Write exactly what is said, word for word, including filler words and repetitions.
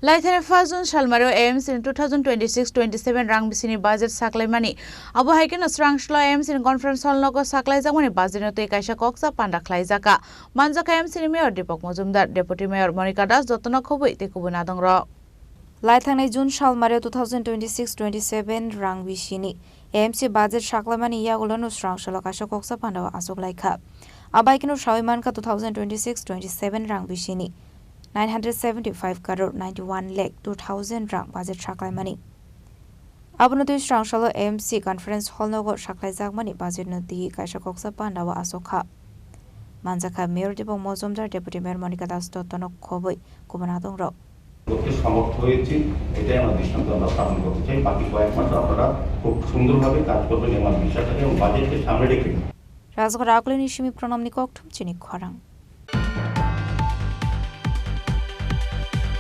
Laithani first June salmario A M C ni two thousand twenty-six twenty-seven rang bisini budget saklaimani. Abo hai kheno srang salo A M C ni conference hall nogo saklaijakmani budget no twi kaisa koksa panda khlaijaka. Manjakha A M C ni Mayor Deepak Majumdar, Deputy Mayor Monika Das, jotono khobwi tei kubun adongrok. Laithangnai June salmario two thousand twenty-six twenty-seven rang bisini A M C budget saklaimani yagulo no srang salo kaisa koksa pandao achuk laikha. Abai kheno sawi mankha two thousand twenty-six twenty-seven rang bisini nine hundred seventy-five crore ninety-one lakh two thousand rang budget saklaimani. Abono twi srang salo A M C conference hall nogo saklaijakmani budget no twi kaisa koksa pandao achukha. Manjakha Mayor Deepak Majumdar, Deputy Mayor Monika Das, jotono khobwi kubun adongrok. করতে সমর্থ হয়েছি, এটাই আমার দৃষ্টান্ত আমরা স্থাপন করতে চাই। বাকি কয়েক মাস আপনারা খুব সুন্দরভাবে কাজ করবেন এবং আমার বিশ্বাস আছে এবং বাজেটকে সামনে রেখে Rajgora Akulini simi Pranamni kokthum chini khorang.